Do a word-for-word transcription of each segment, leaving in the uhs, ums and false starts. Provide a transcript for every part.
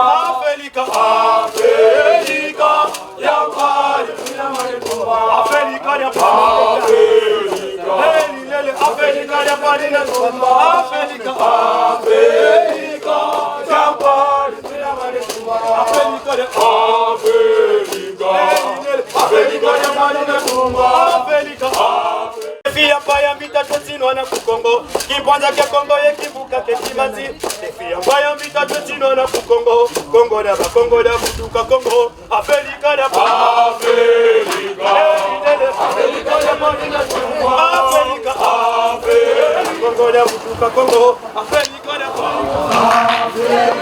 Afelika, Afelika, ya pari, Afelika, ya pari. Afelika, ya pari, Afelika, Afelika, ya pari. Afelika, Afelika, Afelika, Afelika. Fia mpaya mita tweti nwana ku Kongo, kimpwanza kia Kongo ye kimbuka ke kimanzi. Fia mpaya mita tweti nwana ku Kongo, Kongo dia ba, Kongo dia butuka Kongo. Afelika dia ba. Afelika. Afelika dia ba. Afelika. Kongo dia butuka Kongo. Afelika dia ba. Afelika.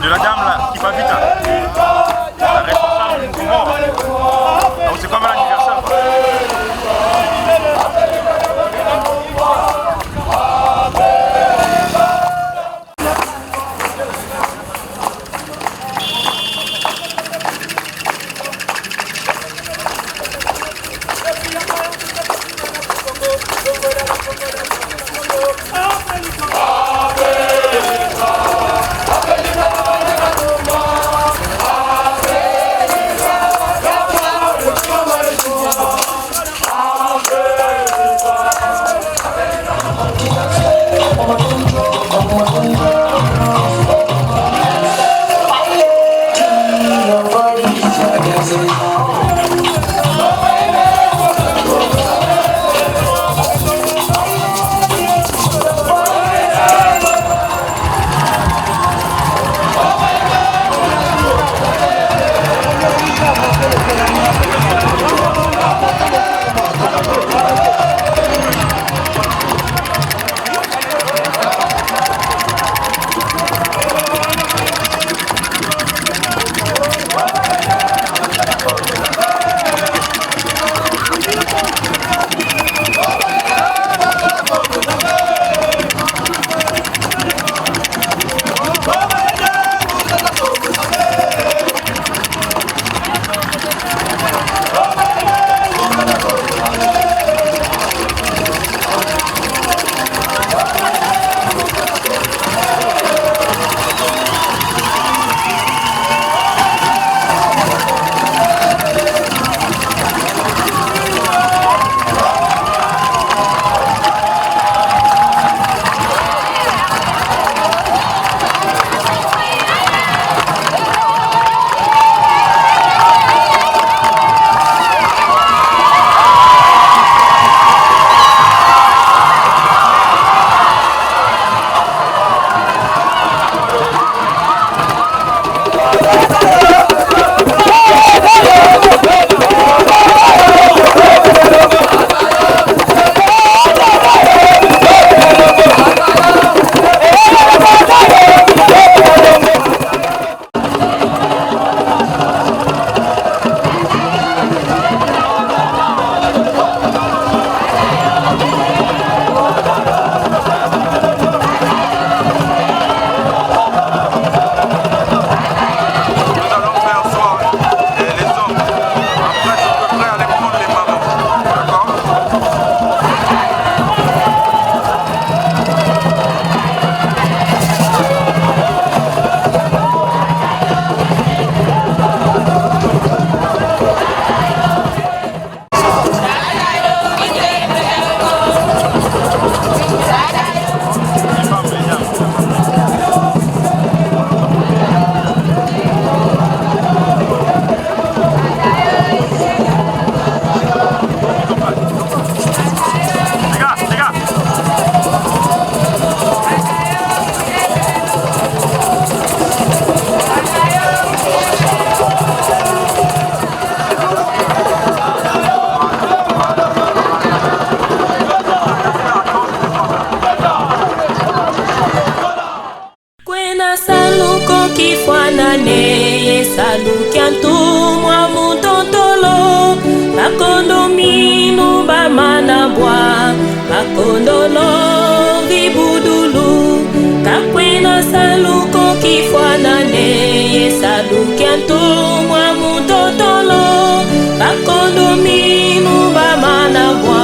De la dame là, qui va vite, hein. La responsable du Comores. Donc c'est comme un anniversaire, quoi. Kiantu mwa mutotolo, ba kondolo minu ba manabwa, ba kondolo vibudulu, ka kwena salu ko kifwanane, ye salu kiantu mwa mutotolo, ba kondolo minu ba manabwa,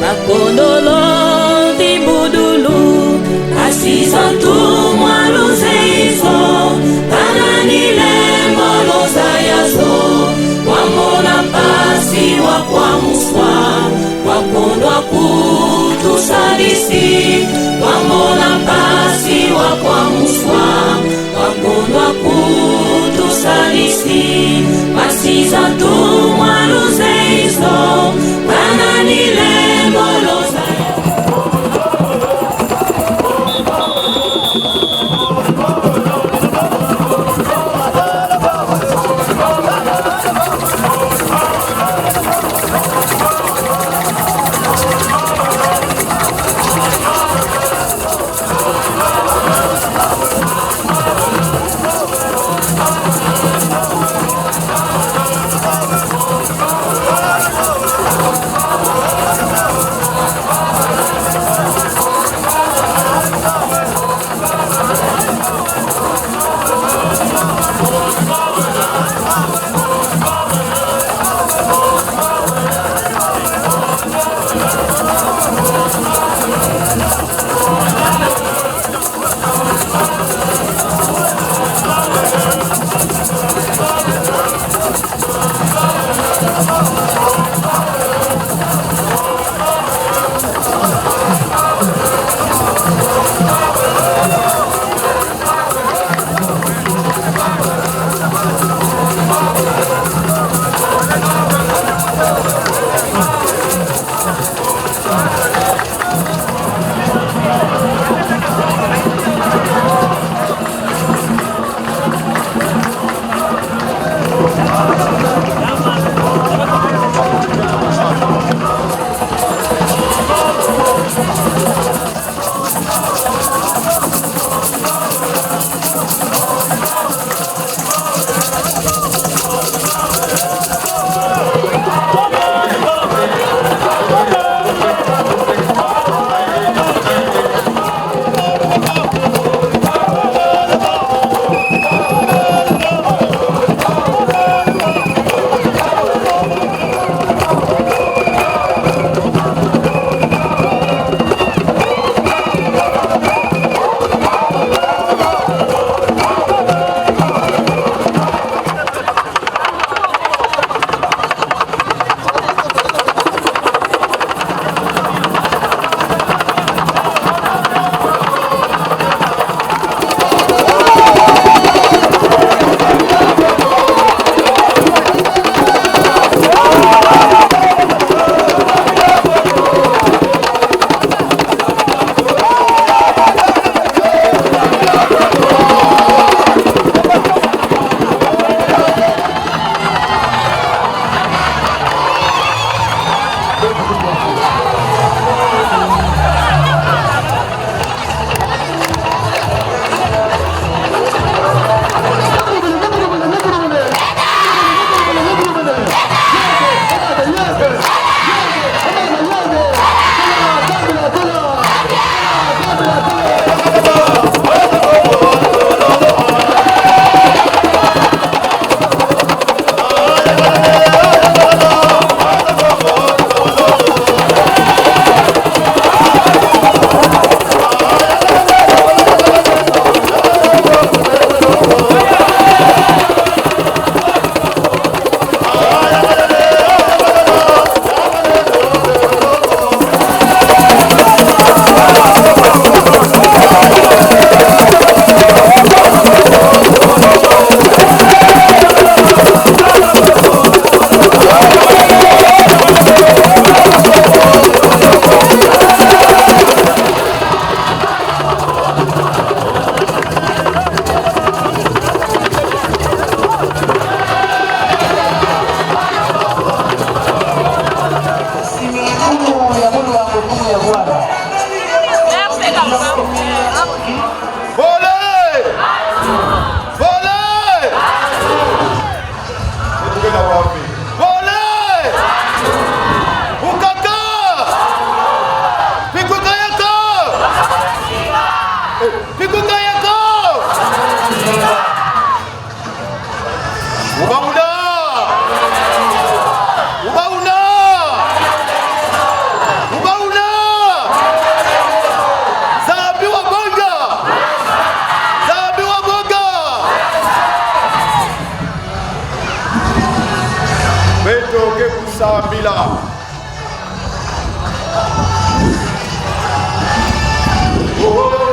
ba kondolo vibudulu, asiza ntu mwa luzeizo, ka nani lembo lozaya zo, wamona mpasi wakwamuswa, wakondwa kutusalisi, wamona mpasi wakwamuswa, wakondwa kutusalisi, asiza ntu mwa luzeizo, ka nani lembo lozaya.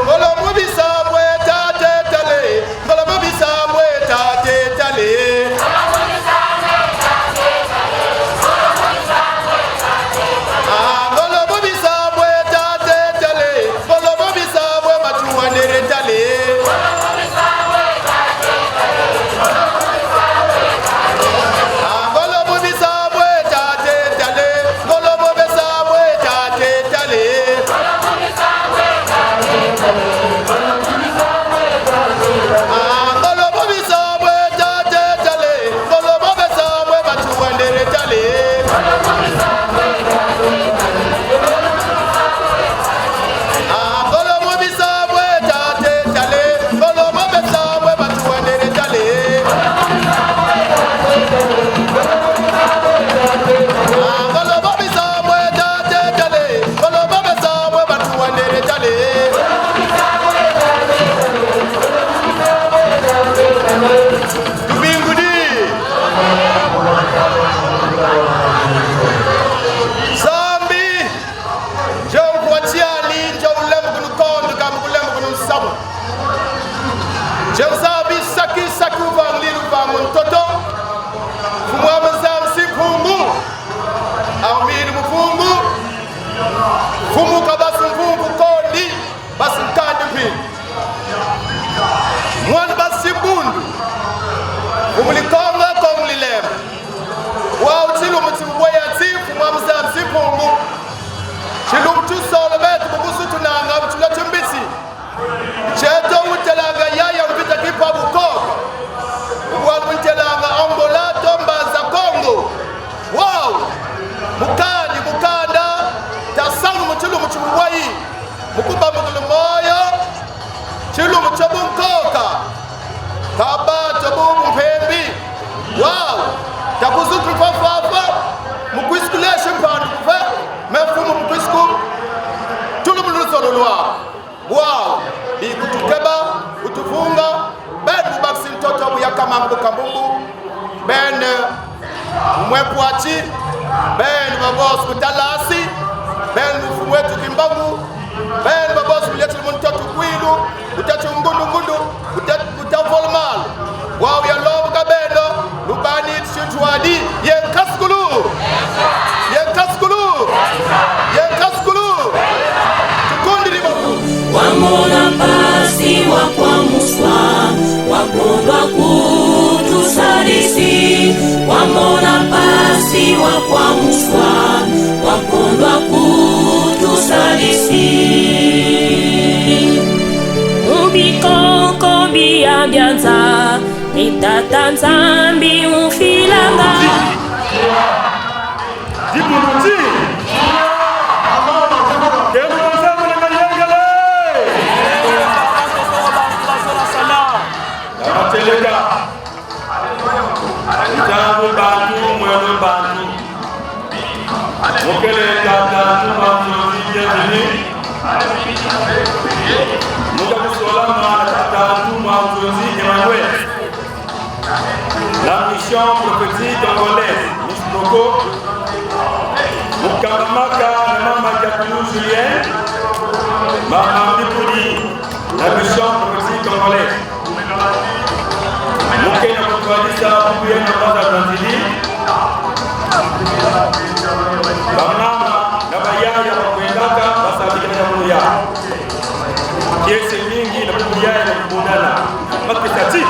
Ngolo bubisa bwe Tata Tale, ngolo bubisa bwe Tata Tale. Ah, ngolo bubisa bwe Tata Tale, ngolo bubisa bwe Matuwanere Tale. Ah, ngolo bubisa bwe Tata Tale, ngolo bubisa bwe Tata Tale. Ah, ngolo bubisa bwe Tata Tale, ngolo bubisa bwe Matuwanere Tale. Ah, ngolo bubisa bwe Tata Tale, ngolo bubisa bwe Matuwanere Tale. Ah, ngolo bubisa bwe Tata Tale, ngolo bubisa bwe Matuwanere Tale. Tubingudi. Nzambi, nje nkuwa tiari, nje ulembukunu kondo, ka mukulembukunu nsamu. Nje Nzambi saki, saki uva nlili uva mu ntoto. Mfumu ami Nzambi si Mpungu, au mini mu Mpungu. Mfumu kabasi Mpungu kondi, basi nkandi mpini. Mwana basi Bundu, Mfumu Likongo, Kongo Lilemba. Wau tilumbu ti bubweyati, Mfumu ami Nzambi si Mpungu. Tilumbu tusolo beto bukusu tunanga, butula timbiti. Tieto utelanga yaya mvita kipa bukoko. Ubwa utelanga Angola to Mbanza Kongo. Wau, mukandi, mukanda, tasanu mu tilumbu ti bubweyi. Mu kubambukulu moyo, tilumbu tio bunkoka, kaba tio bumpembi. Wau, takuzuku fafafa, mukwisi kuleshi mpandu kuve, me Mfumu mukwisi ku, tulumbu lusolo lwa. Wau, bikutukeba, utuvunga, beni bubakisi ntoto buyakama mu bukambumbu, beni umwe pwati, beni babosi butalasi, beni Mfumu wetu Kimbangu, beni babosi buyetele mu ntoto kwilu, butatu ngundu ngundu, buta-, butavolo malu. Wau yalombuka beno, lubani tintwadi, ye nkasukulu. Ye nkasukulu. Ye nkasukulu. Tukundiri babu. Wamona mpasi, wakwamuswa, wakondwa kutusalisi. Wamona mpasi, wakwamuswa, wakondwa kutusalisi. Mu bikoko bia bia nza, ni Tata Nzambi ufilanga. Dibuluti. Keno Nzambi na mayengele. Yamateleka. Ntangu bantu, mwelo bantu. Mukele Tata Ntumwa Nzonzi, bienvenue. Muta kusola mwana Tata Ntumwa Nzonzi Emmanuel. La mission prophétique congolaise, Miss Proko. Mukambamaka na mama Jacqueline Julien, mama Mbikuli, la mission prophétique congolaise. Mukena kutwadisa bubu yena mbaza tanzili. Bamama na bayaya bakwendaka, basabikana na munu ya. Kiese mingi na bubu yaya na kubundana. Makisati.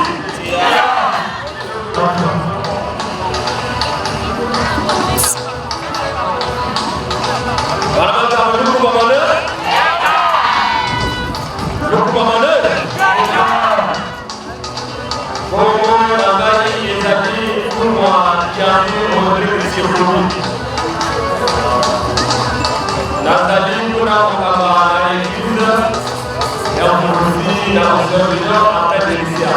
Bana bantama, lukuba mane. Lukuba mane. Bongo nazali ezali nkumbu ya André Rodrigue Sironi. Nazali mwana mokaba na l'église ya Mburuzi na Mburuzi Junior après Delisia.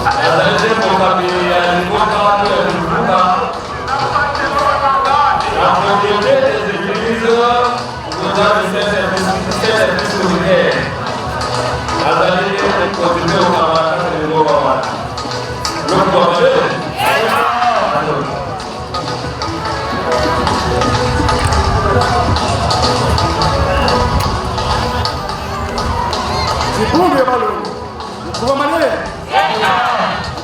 Nazali mpe mokambi ya lingomba to ya lingomba na Communauté des églises, vous avez cette, cette, cette, nazali mpe mokambi ya lingomba wana. Lukuba mane. Bundu ya Balo. Kubamane.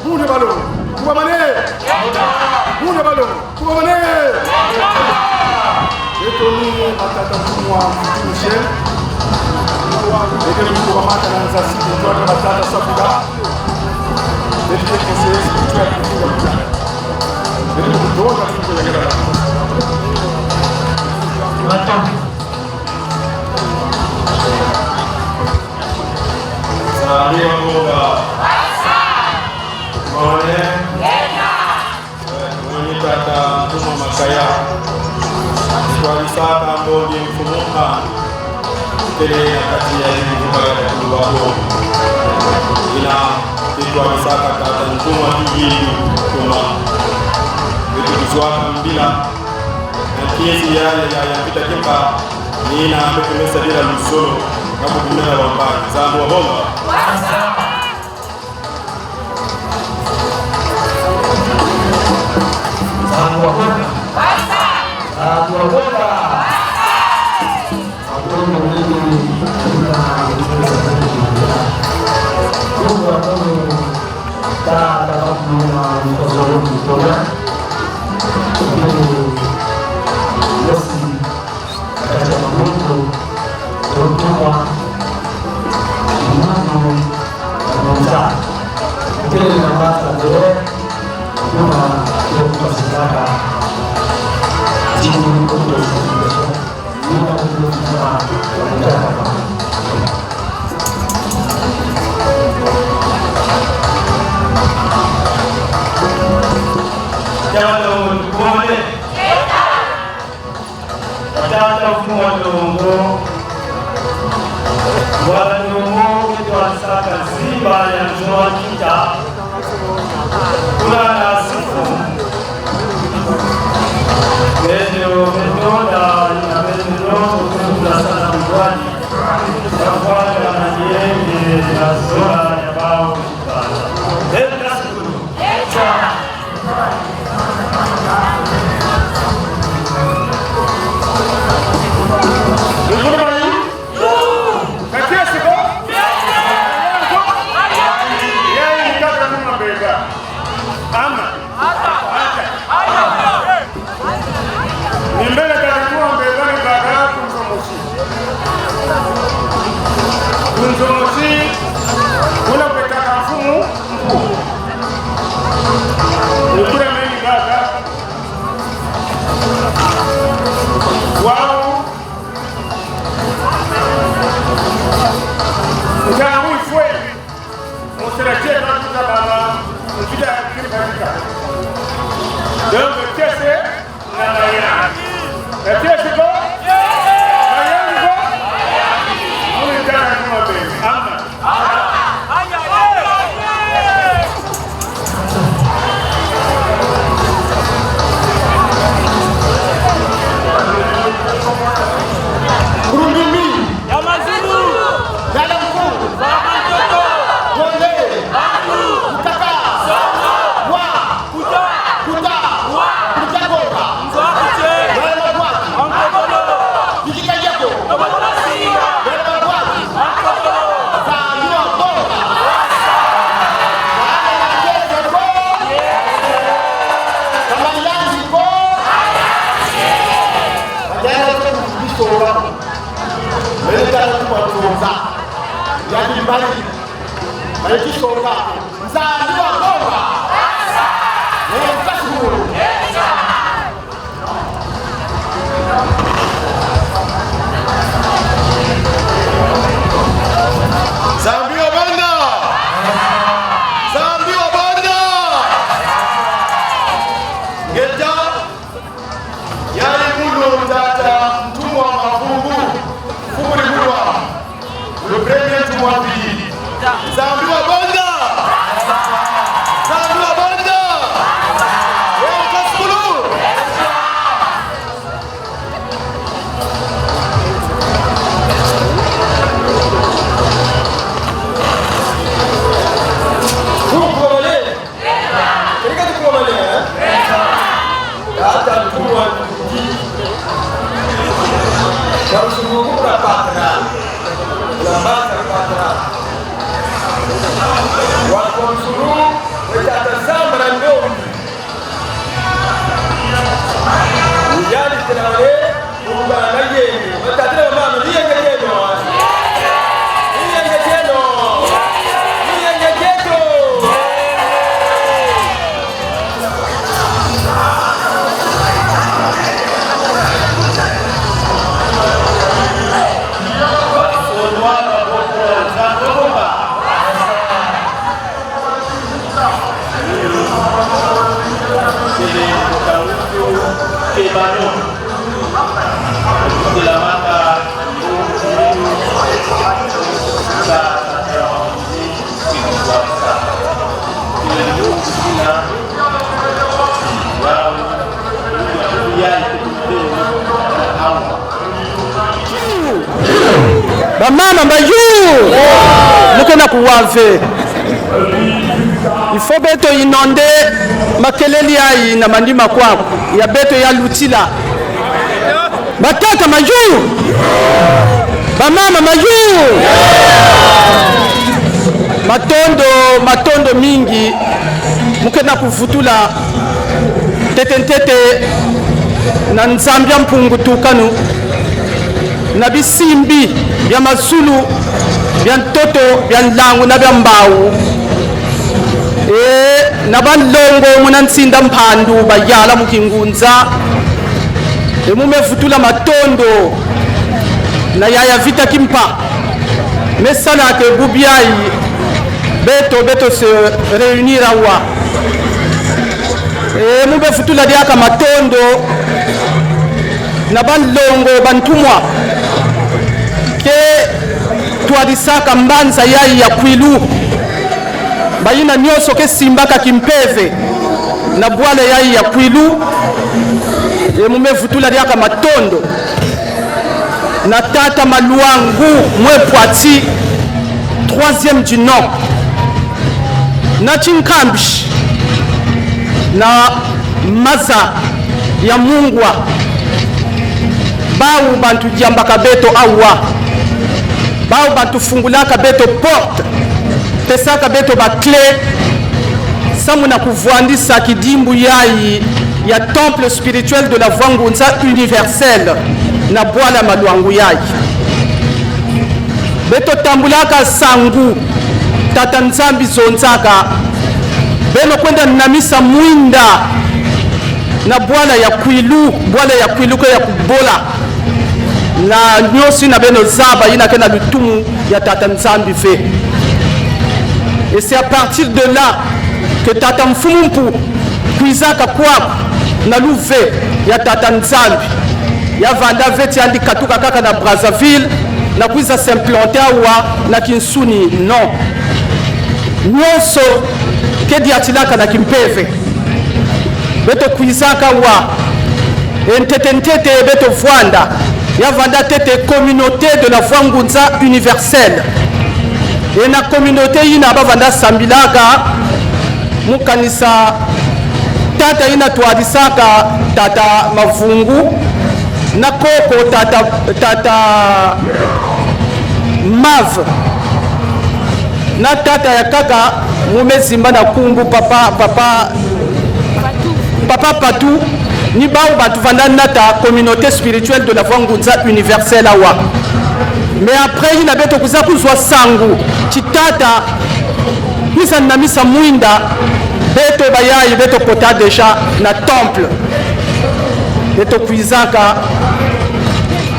Bundu ya Balo. Kubamane. Bundu ya Balo. Kubamane. Beto ni batata ntumwa Michel. Beto ni kubamata na nzasi, beto ni batata safuda. Beto ni kese, beto ni kufuda. Beto ni kufuda. Nzambi wa ngonga. Mone. Eh, mweni tata ntumwa Makaya. Twalisaka mbongi mfumu mpa. Kele na kati ya mfumu ya kuluwa ko. Ina, twalisaka tata ntumwa Kigindu Kuma. Beto tuzwaka mbila. Na kiesi ya, ya, ya, ya mpita kimpa. Ni ina mbe tumesa bila luzolo. Na kukumela wamba. Nzambi wa ngonga. Nzambi wa ngonga. Nzambi wa ngonga. Tata mfumu wa Ndongo. Wa Ndongo, beto twalisaka nzimba ya nzo wa kita. Kuna na sifu. Beto, beto, na, na beto, beto, beto, na sana mkwani. Ya kwa na yenge, na zola, ya bao. Ni mbele tata ntumwa Mbemba ni baka ku nzo mosi. Ku nzo mosi, kuna kwe tata mfumu. Ni kule meni baka. Wao. Ntangu ifwe. Mosela tie na tuta baba, tuta kimpa tuta. Donc, tiese, na maya. E tiese ko? Maya ko? Muni tana kuma be. Ama. Kurumbi. Ya mazulu. Dada mkuu. Baba ntoto. Wonde. Bantu. Mutaka. Songo. Wa. Kuta. Kuta. Wa. Kuta koka. Nzo kuche. Wale mabwaki. Ankokolo. Bikika yako. Demokrasia. Wale mabwaki. Ankokolo. Nzambi wa ngonga. Wale matete ko. Kamayanzi ko. Wadala ko Kristo wa. Mele tala kwa nzonza. Ya kimbali. Mele kisonga. Nzambi wa ngonga. Mele kasukuru. Nzambi wa banda. Nzambi wa banda. Ngeta. Yali mulu tata ntumwa Mavungu, fukuri bulwa. Le premier ntumwa mbi. Nzambi wa banda. Nzambi wa banda. Wa kasukulu. Kuku wale. Kika tukumane, eh? Tata ntumwa ndi. Kwa usumbuku kuna patra. Kuna patra, patra. Bamama, mayuu! Mu ke na kuwa ve. Il faut beto inonder makelele yayi na manima kwaku, ya beto ya lutila. Batata, mayuu! Bamama, mayuu! Matondo, matondo mingi. Mu ke na kuvutula ntete ntete na Nzambi ya Mpungu Tukanu, na bisimbi bia mazulu, bia ntoto, bia nlangu na bia mbawu. E, na banlongo muna nsinda mpandu bayala mu kingunza. E, mu me vutula matondo na yaya Vita Kimpa. Me sala ke bubu yayi beto, beto se réunir awa. E, mu me vutula diaka matondo na banlongo bantumwa ke twadisaka mbanza yayi ya Kwilu. Bayina nyonso ke simbaka kimpeve na bwala yayi ya Kwilu. E, mu me vutula diaka matondo na tata Maluangu Mwepwati, troisième du nom, na Tinkambi, na maza ya Mungwa. Bawu bantu diambaka beto awa. Bawu bantu fungulaka beto porte, pesaka beto ba clé, samu na kuvwandisa kidimbu yayi ya temple spirituel de la Voie Ngunza Universelle na bwala Maluangu yayi. Beto tambulaka sangu Tata Nzambi zonzaka. Beno kwenda namisa mwinda na bwala ya Kwilu, bwala ya Kwilu ke ya kubola. Na nyonso yina beno zaba, yina ke na lutumu ya Tata Nzambi ve. Et c'est à partir de là que Tata Mfumu Mpu kwizaka kwaku na luve ya Tata Nzambi. Ya vanda ve ti yandi katuka kaka na Brazzaville na kwiza s'implanter awa na kinsuni. Non. Nyonso ke diatilaka na kimpeve. Beto kwizaka awa. E ntete ntete beto vwanda, ya vanda ntete Communauté de la Voie Ngunza Universelle. E na communauté yina ba vanda sambilaka, mu kanisa tata yina twadisaka, tata Mavungu, na koko tata, tata Mave, na tata ya nkaka mu me zimba na nkumbu papa, papa, papa Patou. Ni bawu bantu vanda nata Communauté spirituelle de la Voie Ngunza Universelle awa. Mais après yina beto kwiza kuzwa sangu ti tata kwiza namisa mwinda, beto bayayi beto kota déjà na temple. Beto kwizaka.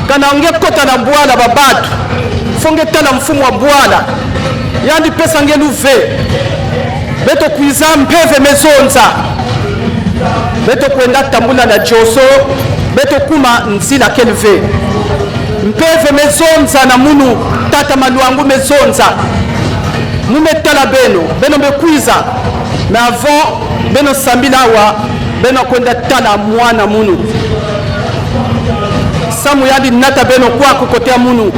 Kana nge kota na bwala bwa bantu, faut nge tala mfumu wa bwala, yandi pesa nge luve. Beto kwiza, mpeve me zonza. Beto kwenda tambula na dioso, beto kuma nzila kele ve. Mpeve me zonza na munu, tata Maluangu me zonza. Mu me tala beno, beno me kwiza. Mais avant beno sambila awa, beno kwenda tala mwana munu, samu yandi nata beno kwaku côté ya munu.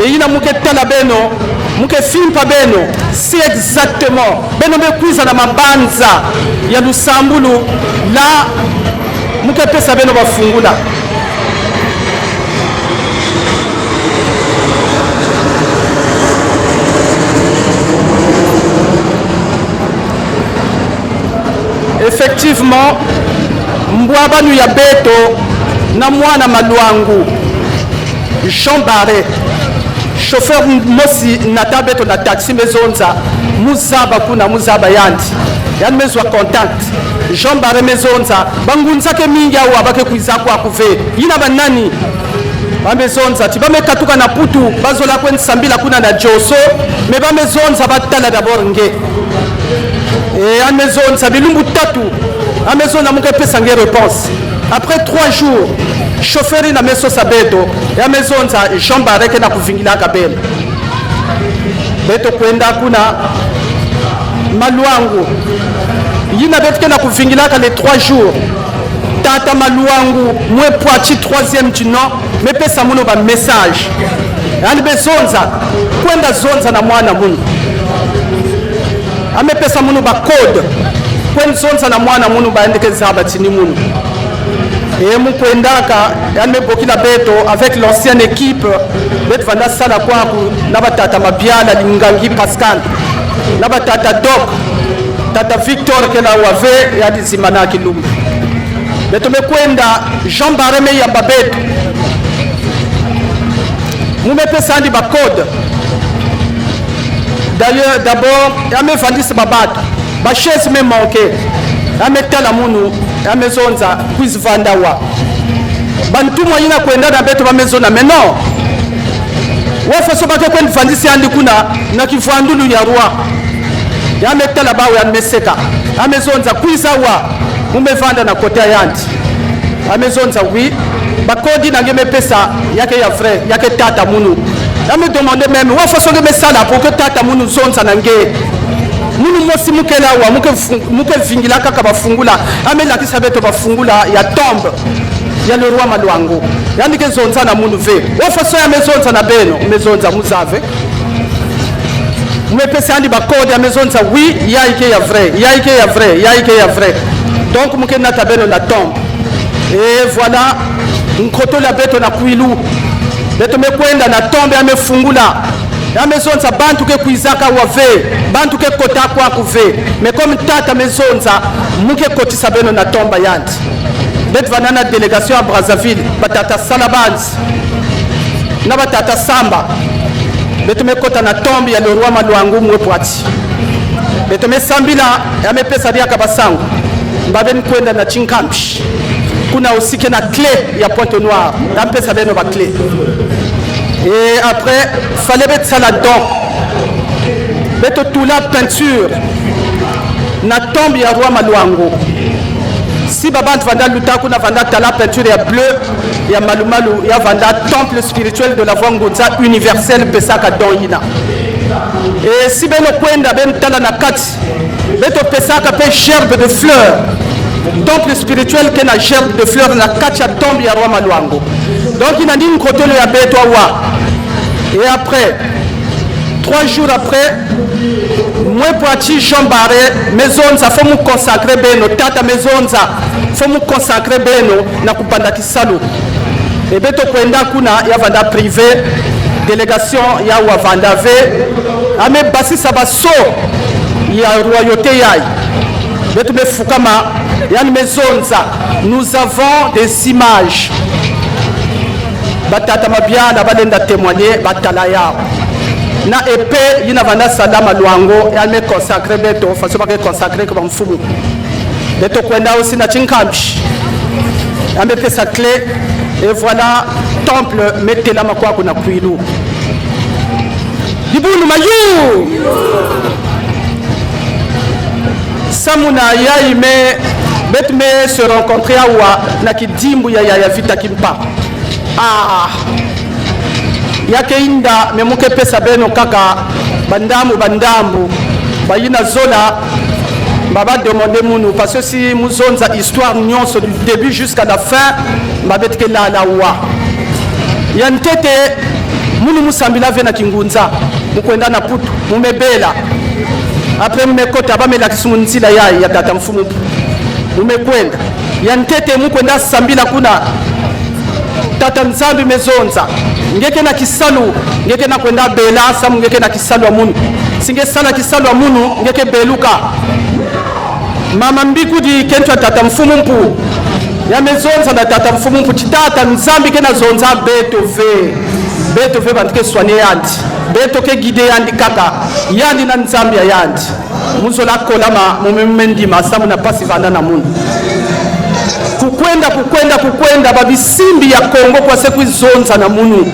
E yina mu ke tala beno, mu ke fimpa beno, c'est exactement beno me kwiza na mabanza ya lusambulu, là mu ke pesa beno bafungula. Effectivement, mbwabanu ya beto na mwana Maluangu, Jean Barre, chauffeur mosi nata beto na taxi me zonza, mu zaba kuna, mu zaba yandi. Yandi me zwa contact. Jean Barre me zonza, bangunza ke mingi awa ba ke kwiza kwaku ve. Yina banani? Ba me zonza ti ba me katuka na Mputu, ba zola kwenda sambila kuna na dioso, mais ba me zonza ba tala d'abord nge. E, yandi me zonza bilumbu tatu, yandi me zonza mu ke pesa nge réponse. Après trois jours, chauffeur yina me sosa beto, ya me zonza Jean Barré ke na kuvingilaka beno. Beto kwenda kuna Maluangu. Yina beto ke na kuvingilaka les trois jours. Tata Maluangu, Mwe Pwati troisième du nom, me pesa munu ba message. Yandi me zonza, kwenda zonza na mwana munu. Ya me pesa munu ba code. Kwenda zonza na mwana munu ba yandi ke zaba tini munu. E mu kwendaka, yandi me bokila beto avec l'ancienne équipe, beto vanda sala kwaku na ba tata Mabiala Lingangi Pascal, na ba tata Doc, tata Victor ke na wa ve, yandi zimbana kilumbu. Beto me kwenda, Jean Barré me yamba beto. Mu me pesa yandi ba code. D'ailleurs, d'abord, ya me vandisa ba bantu. Ba chaise me manquer. Ya me tala munu, ya me zonza, kwiza vanda awa. Bantumwa yina kwenda na beto ba me zonza, mais non. Wa faso ba ke kwenda vandisa yandi kuna, na kivwandulu ya roi. Ya me tala bawu, ya me seka. Ya me zonza, kwiza awa. Mu me vanda na côté ya yandi. Ya me zonza oui. Ba code yina nge me pesa, ya ke ya vrai, ya ke tata munu. Ya me demander même, wa faso nge me sala pour que tata munu zonza na nge. Munu mosi mu kele awa, mu ke fu-, mu ke vingila kaka ba fungula. Ya me lakisa beto ba fungula ya tombe ya le roi Maluangu. Yandi ke zonza na munu ve. Wa faso ya me zonza na beno, me zonza mu zaba ve. Mu me pesa yandi ba code, ya me zonza oui, yayi ke ya vrai, yayi ke ya vrai, yayi ke ya vrai. Donc mu ke nata beno na tombe. Et voilà, nkotolo ya beto na kwilu. Beto me kwenda na tombe, ya me fungula. Ya me zonza bantu ke kwizaka awa ve, bantu ke kota kwaku ve. Mais comme tata me zonza, mu ke kotisa beno na tombe ya yandi. Beto vanda na délégation ya Brazzaville, ba tata Salabans na ba tata Samba. Beto me kota na tombe ya le roi Maluangu Mwe Pwati. Beto me sambila, ya me pesa diaka ba sangu. Mba beno kwenda na tinkambi. Kuna aussi ke na clé ya Pointe-Noire. Ya me pesa beno ba clé. Et après, fallait beto sala don. Beto tula peinture na tombe ya roi Maluangu. Si ba bantu vanda luta kuna vanda tala peinture ya bleu, ya malu-malu, ya vanda temple spirituel de la voie Ngunza universelle pesaka don yina. Et si beno kwenda beno tala na kati, beto pesaka pe gerbe de fleur. Temple spirituel ke na gerbe de fleur na kati ya tombe ya roi Maluangu. Donc yina ni nkotolo ya beto awa. Et après, trois jours après, Mwe Pwati Jean Barré me zonza, faut mu consacrer beno, tata me zonza, faut mu consacrer beno na kubanda kisalu. Et beto kwenda kuna, ya vanda privé, délégation yawu vanda ve, ya me basisa ba sceau ya royauté yayi. Beto me fukama, yandi me zonza, nous avons des images. Ba tata Mabiala ba lenda témoigner, ba tala yawu. Na épée yina vanda sala Maluangu, yandi me consacrer beto, faso ba ke consacrer kwe ba mfumu. Beto kwenda aussi na tinkambi. Ya me pesa clé, et voilà, temple me telama kwaku na kwilu. Dibundu mayu! Samu na yayi me, beto me se rencontrer awa na kidimbu ya, ya, ya Vita Kimpa. Ah! Ya ke yinda, mais mu ke pesa beno kaka ba ndambu, ba ndambu, ba yina zola, ba ba demander munu, parce que si mu zonza histoire nyonso du début jusqu'à la fin, mba beto ke lala awa. Ya ntete, munu mu sambila ve na kingunza, mu kwenda na Putu, mu me bela. Après mu me kota, ba me lakisa munu nzila ya, ya tata mfumu. Mu me kwenda. Ya ntete mu kwenda sambila kuna. Tata Nzambi me zonza. Nge ke na kisalu, nge ke na kwenda bela, samu nge ke na kisalu ya munu. Si nge sala kisalu ya munu, nge ke beluka. Mama Mbikudi, kento ya tata Mfumu Mpu. Ya me zonza na tata Mfumu Mpu ti tata Nzambi ke na zonza beto ve. Beto ve bantu ke soigner yandi. Beto ke guider yandi kaka. Yandi na Nzambi ya yandi. Mu zola kolama, mu me, mu me ndima, samu na mpasi vanda na munu. Kukwenda, kukwenda, kukwenda, ba bisimbi ya Kongo kwa se kwiza zonza na munu.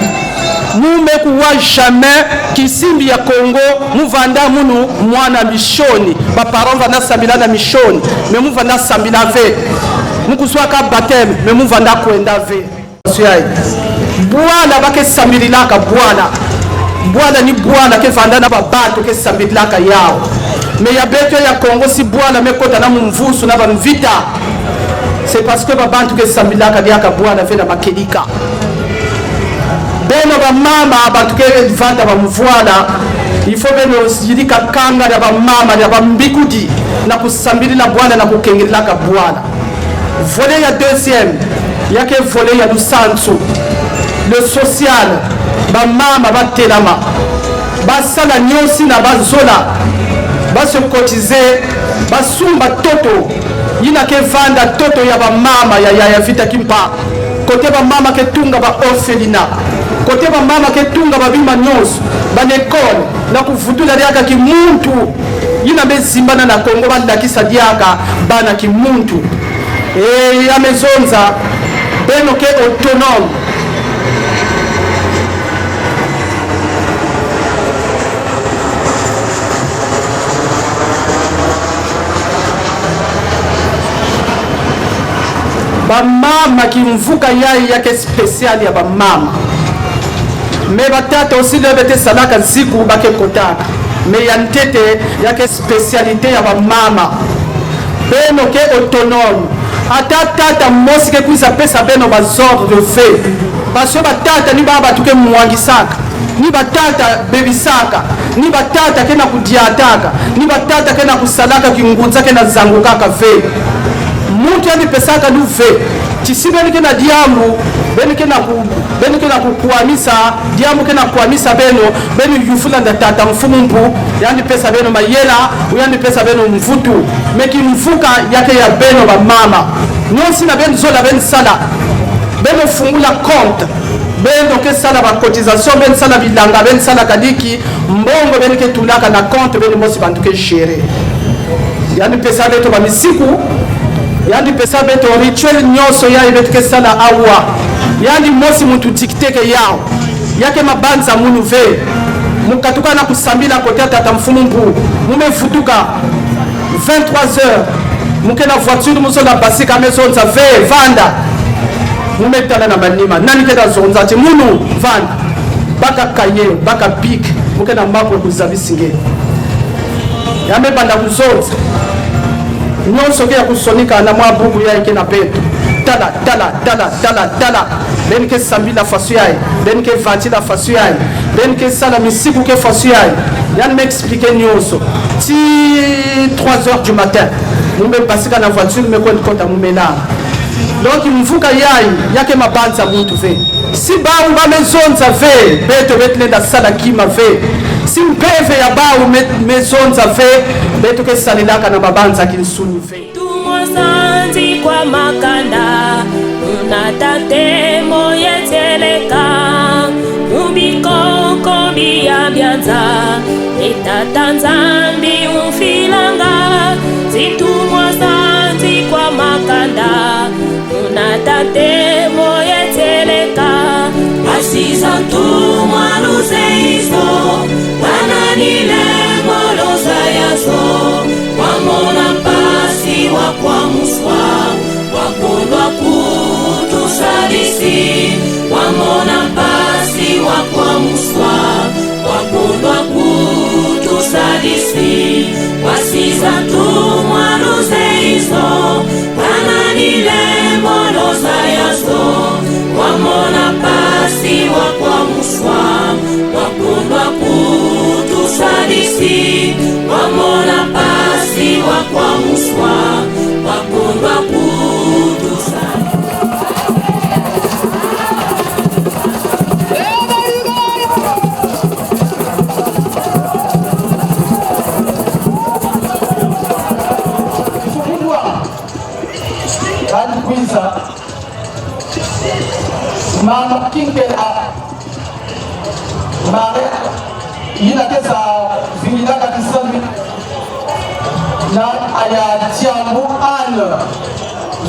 Mu me kuwa jamais kisimbi ya Kongo mu vanda munu mwana misioni. Ba parents vanda sambila na misioni, mais mu vanda sambila ve. Mu kuzwaka baptême, mais mu vanda kwenda ve. Bwala ba ke sambililaka bwala. Bwala ni bwala ke vanda na babantu ke sambililaka yawu. Mais ya beto ya Kongo, si bwala me kota na mumvusu na bamvita, c'est parce que babantu ke sambililaka diaka bwala ve na makedika. Beno bamama, bantu ke vanda bamvwala, il faut beno yidika kanga dia bamama, dia bambikudi, na kusambilila bwala, na kukengelelaka bwala. Volet ya deuxième, ya ke volet ya lusansu, le social, bamama batelama, basala nyonso yina bazola, ba se cotiser, basumba ntoto, yina ke vanda ntoto ya bamama ya, ya, ya Vita Kimpa. Kote bamama ke tunga ba orphelinat. Kote bamama ke tunga babima nyonso, ba l'école, na kuvutula diaka kimuntu. Yina me zimbana na Kongo, balakisa diaka bana kimuntu. E, ya me zonza, beno ke autonome. Bamama, kimvuka yayi ya ke spécial ya bamama. Mais batata aussi, l'heure bete salaka nsiku, ba ke kotaka. Mais ya ntete ya ke spécialité ya bamama. Beno ke autonome. Ata tata mosi ke kwiza pesa beno ba ordre ve. Parce que batata ni baba bantu ke mwangisaka. Ni batata bebisaka. Ni batata ke na kudiataka. Ni batata ke na kusalaka kingunza ke na zangukaka ve. Muntu yandi pesaka lu ve. Ti si beno ke na diambu, beno ke na ku-, beno ke na kukwamisa, diambu ke na kwamisa beno, beno yufula nda Tata Mfumu Mpu, yandi pesa beno mayela, ou yandi pesa beno mvutu. Mais kimvuka ya ke ya beno bamama. Nyonso yina beno zola, beno sala. Beno fungula compte. Beno ke sala ba cotisation, beno sala bilanga, beno sala kadiki, mbongo beno ke tulaka na compte, beno mosi bantu ke gérer. Yandi pesa beto bamisiku, yandi pesa beto rituel nyonso yayi beto ke sala awa. Yandi mosi muntu dicter ke yawu. Ya ke mabanza munu ve. Mu katuka na kusambila kote ya Tata Mfumu Mpu. Mu me vutuka vingt-trois heures. Mu ke na voiture, mu zola basika, me zonza ve, vanda. Mu me tala na manima. Nani ke na zonza ti munu, vanda. Baka cahier, baka bic, mu ke na mabwe kuzabisi nge. Ya me banda kuzonza. Nyonso ke ya kusonika na mwa buku yayi ke na beto. Tala, tala, tala, tala, tala. Beno ke sambila faso yayi. Beno ke vatila faso yayi. Beno ke sala misiku ke faso yayi. Yandi me expliquer nyonso. Ti trois heures du matin. Mu me basika na voiture, mu me kwenda kota, mu me lala. Donc, mvuka yayi, ya ke mabanza muntu ve. Si bawu ba me zonza ve, beto beto lenda sala kima ve. Si mpeve ya bawu me, me zonza ve, beto ke salelaka na mabanza kinsuni ve. Tumwa sanzi kwa makanda, muna tate moye tieleka, mu bikoko bia bianza, e Tata Nzambi umfilanga, zi tumwa sanzi kwa makanda, muna tate moye tieleka. Basiza ntumwa luzeizo, bana ni lembo lozayazo, wamona mpasi wakwamuswa, wakundwa kutusadisi, wamona mpasi wakwamuswa, wakundwa kutusadisi, wasiza ntumwa luzeizo, bana ni lembo lozayazo, wamona mpasi wakwamuswa, wakundwa kutusadisi, wamona mpasi wakwamuswa, wakundwa kutusadisi. Kandi kwiza mama Kinkela Marie, yina keza vingilaka kisalu, na aya Tiambu Anne,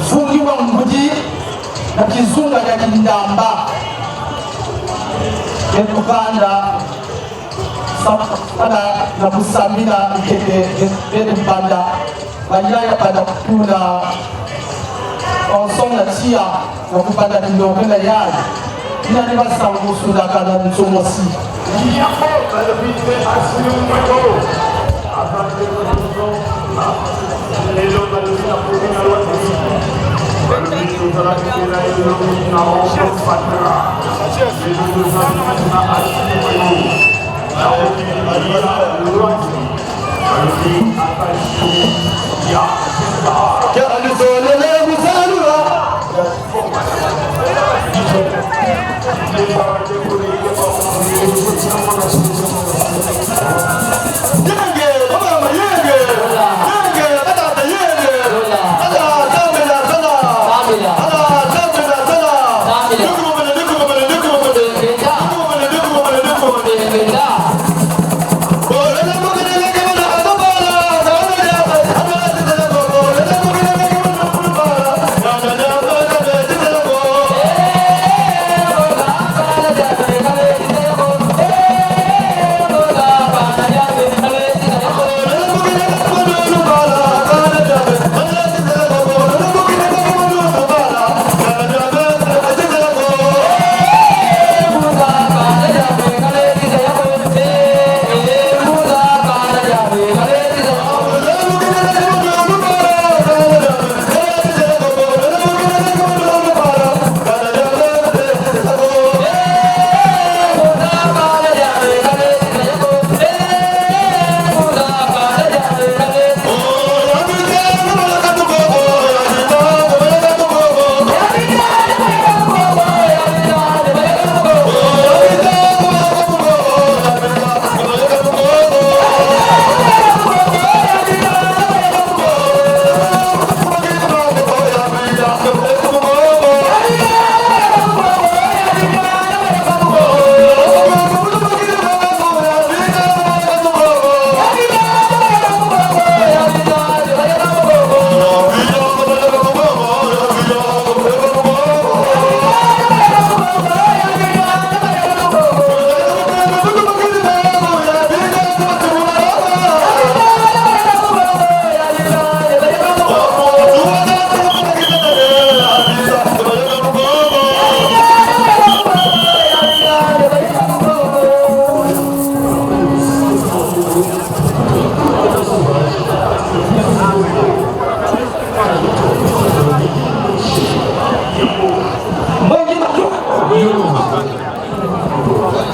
vungi wa ngudi mu kizunga kia Kindamba. Beto banda, sa-, banda na kusambila ntete, beto banda, bayaya banda kutula Chanson na tia, na kupana kino kena ya. Ina ni ba sangu suda kana nchomosi.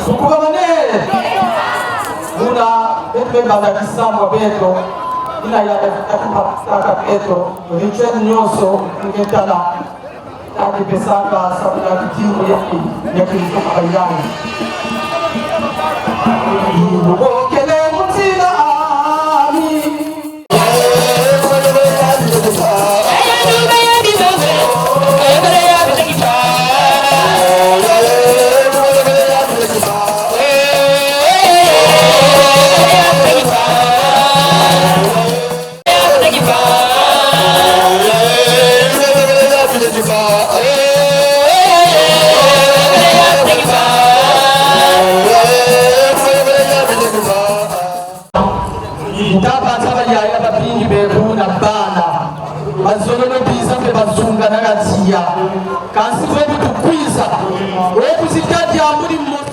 Tukuba mane. Muna, beto bebanga kisambwa beto. Ina ya, ya, ya, beto. Richard Nyoso, ngentala. Taki pesaka, sabuna kitimu yaki, yaki mtoka bayani. Ibu kele mutina ami. Ntaba ntaba yaya babingi bebu na bana. Bazololo biza mpe bazunga na katiya. Kansi kwebu tukwiza. Oku sitadi ambuli mo-